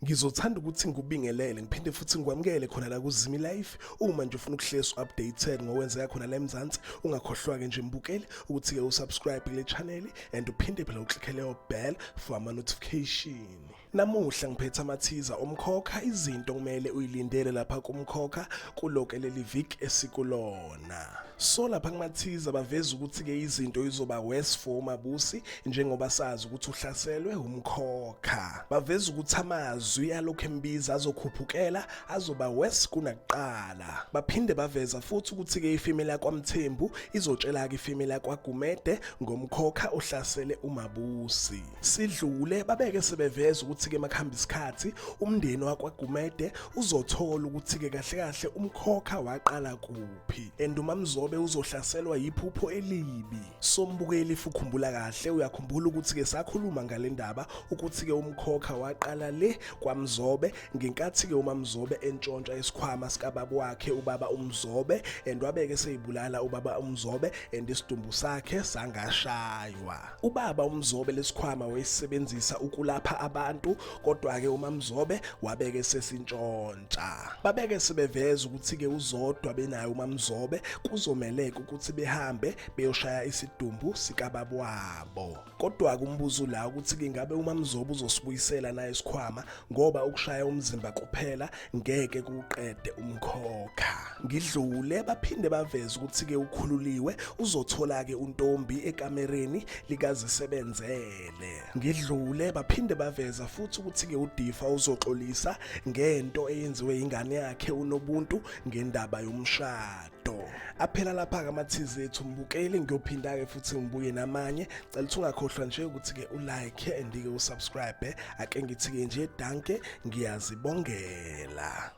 Ngizothanda ukuthi ngikubingelele ngiphinde futhi ngikwamukele khona la kuZimi Life. Uma nje ufuna ukuhlezi updated ngokwenzeka khona la eMzansi, ungakhohlwa-ke nje mbukeli ukuthi-ke usubscribe kule channel and uphinde phela uklikhe leyo bell for ama-notification. Namuhla ngiphethe amathiza omkhokha, izinto okumele uyilindele lapha kumkhokha kuloke leli viki esikulona. So lapha kumathiza baveza ukuthi-ke izinto izoba worse for uMabusi njengoba sazi ukuthi uhlaselwe umkhokha. Baveza ukuthi amazwi alokhu embiza azokhuphukela azoba worse kunakuqala. Baphinde baveza futhi ukuthi-ke ifemeli yakwaMthembu izotshela-ke ifemeli yakwaGumede ngomkhokha ohlasele uMabusi. Sidlule babeke sebeveza ukuthi-ke makuhamba isikhathi umndeni wakwaGumede uzothola ukuthi-ke kahle kahle umkhokha waqala kuphi and uMamzobe uzohlaselwa yiphupho elibi. Sombukeli if ukhumbula kahle uyakhumbula ukuthi-ke sakhuluma ngale ndaba ukuthi-ke umkhokha waqala le kwaMzobe ngenkathi-ke uMamzobe entshontsha isikhwama sikababa wakhe ubaba uMzobe and wabeke seyibulala ubaba uMzobe and isidumbu sakhe sangashaywa. Ubaba uMzobe lesikhwama wayesebenzisa ukulapha abantu kodwa-ke uMamzobe wabeke sesintshontsha. Babeke sebeveza ukuthi-ke uZodwa benaye uMamzobe kuzomeleka ukuthi behambe beyoshaya isidumbu sikababa wabo. Kodwa-ke umbuzo la ukuthi-ke ngabe uMamzobe uzosibuyisela na isikhwama ngoba ukushaya umzimba kuphela ngeke kuqede umkhokha. Ngidlule baphinde baveze ukuthi-ke ukhululiwe uzothola-ke uNtombi ekamereni likazisebenzele. Ngidlule baphinde baveza futhi ukuthi-ke uDifa uzoxolisa ngento eyenziwe ingane yakhe uNobuntu ngendaba yomshado. Aphela lapha-ke amathizi ethu mbukeli, ngiyophinda-ke futhi ngibuye namanye. Cela ukuthi ungakhohlwa nje ukuthi-ke ulike and-ke usubscribe. Ake ngithi-ke nje danke, ngiyazibongela.